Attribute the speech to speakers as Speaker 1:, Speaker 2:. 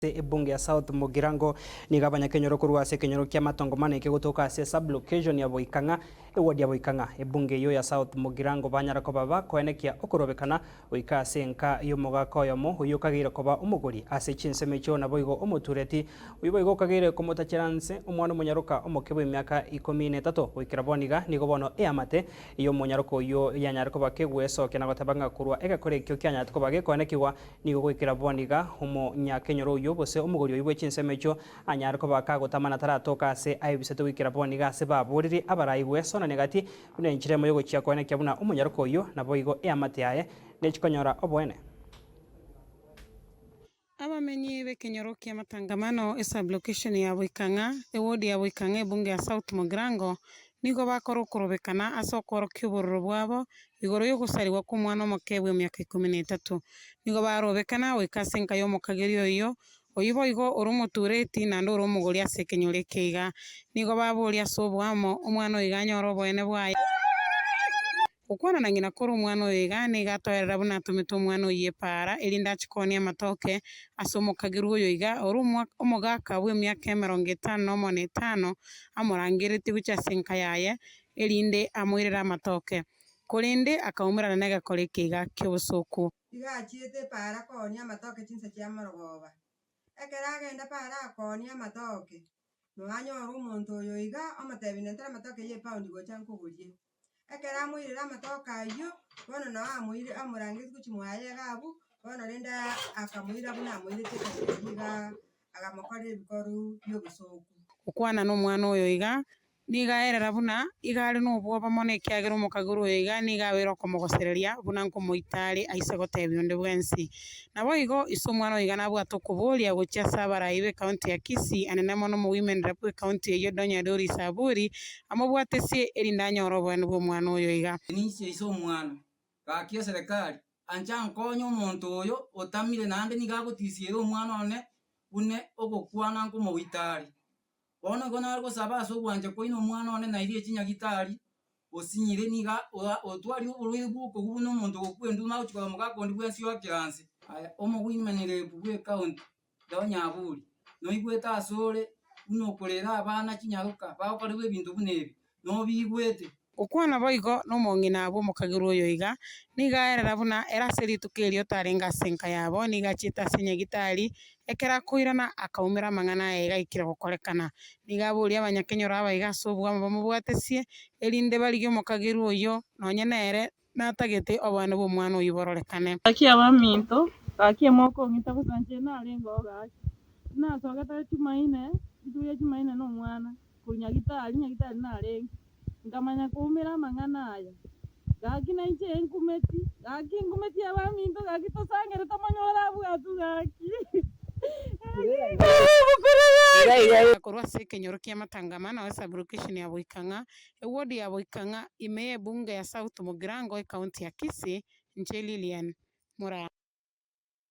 Speaker 1: Ase ebunge ya South Mugirango nigo abanyakenyoro korwa ase ekenyoro kia Matongomane kegotoka ase sub-location ya Boikang'a, eward ya Boikang'a. Ebunge eyio ya South Mugirango banyara koba bakoenekia okorobekana goika ase enka y'omogaka oyomo oyio okageire koba omogori ase chinsemo echio naboigo omotureti oyio boigo okageire komotachera nse omwana omonyaroka omoke bw'emiaka ikomi na etato goikera bono iga nigo bono eamate y'omonyaroka oyio yanyare koba kegwesokia na goteba ng'a korwa egekora ekio kianyarete koba gekoenekigwa Nigo goikera bono iga, omonyakenyoro oyio, gose omogori oyio bwe chinsemo echio, anyare koba kagotama na taratoka aase aebisete goikera bono iga ase baboriri abarai gwesonania gati, buna enchera emo y'ogochia koenekia buna omonyaroka oyio, naboigo eamate yaye nechikonyora oboene.
Speaker 2: Abamenyi b'ekenyoro ki'amatangamano, esub-location ya Boikang'a, eward ya Boikang'a ebunge ya South Mugirango, nigo bakora okorobekana ase okoorokia obororo bwabo igoro y'ogosarigwa kw'omwana omoke bw'emiaka ikomi na etato. Nigo barobekana goika ase enka y'omokageri oyio, oyio boigo ore omotureti naende ore omogori ase ekenyoro eke iga. Nigo baboria ase oboamo, omwana oyo iga anyore oboene bwaye. Gokwana na ng'ina kore omwana oyo iga, nigo atoerera buna atomete omwana oyio epaara, erinde ache koonia amatoke ase omokagerwa oyo iga, ore omogaka bw'emiaka emerongo etano nomo na etano, amorangeretie gochia ase enka yaye, erinde amoirere amatoke. Korende akaumerana negekora eke iga ki'obosooku.
Speaker 3: Iga achiete epaara koonia amatoke chinsa chia morogoba. Ekero agenda paara akoonia amatoke, noanyore omonto oyo iga omotebi nentera amatoke ya epaundi gocha nkogorie. Ekero amoirere amatoke ayio, bono noo amoire amorangetie gochia mwaye iga abwo, bono rende akamoira buna amoirete ekabira eyio igaa, agamokorera ebikoru bia obosooku.
Speaker 2: Gokwana nomwana oyo iga, Nigo aerera buna iga are nobwoba mono ekiagera omokagoro oyo iga nigo abeire okomogosereria buna nkomoita are aise gotebia onde bwensi. Naboigo ise omwana oyo iga nabwate okoboria gochia ase abarai b'ecounty ya Kisii anene mono omowomen rep bw'ecounty eyio Donya Doris Aburi amobwatesie erinde anyore oboene bw'omwana oyo iga.
Speaker 4: Ninche ise omwana, gaki eserekari, ancha nkonye omonto oyo otamire naende nigo agotisiera omwana one bune ogokwana nkomoita are. Bono igo nare gosaba ase ogwancha kwaino omwana one nairie chinyagitari, osinyire nigo otwarire oborwaire bw'okogwa buna omonto ogokwa enduma agochia korora omogaka onde bwensi oakire anse. Aye omogwinimanirebu bw'ecounty ya Onyaburi, noigwete asore buna okorera abana chinyaroka bagokorerwa ebinto buna ebi, nobiigwete.
Speaker 2: Gokwana boigo nomong'ina bw'omokagerwa oyo iga, nigo aerera buna ere ase rituko erio tarenge ase enka yabo, nigo achiete ase nyagitari, ekero akoirana akaumera amang'ana aye iga aikire gokorekana. Nigo aboria abanyakenyoro aba iga ase obwamo bamobwatesie, erinde barigie omokagerwa oyio, nonye nere natagete oboene bw'omwana oyio bororekane.
Speaker 5: Gaki abaminto, gaki emokong'ita bosa inche narenge oo gaki. Nasogete Jumaine, rituko ria Jumaine na omwana, korwa Nyagitari, Nyagitari narenge. Nkamanya koumera amang'ana aya, gaki nainche nkumeti, gaki nkumeti abaminto, gaki tosangere tomonyore abwatwe gaki.
Speaker 2: Korwa ase ekenyoro ki'amatangamano ase sub-location ya Boikang'a, eward ya Boikang'a, ime y'ebunge ya South Mugirango, ecounty ya Kisii, inche Lilian Muranga.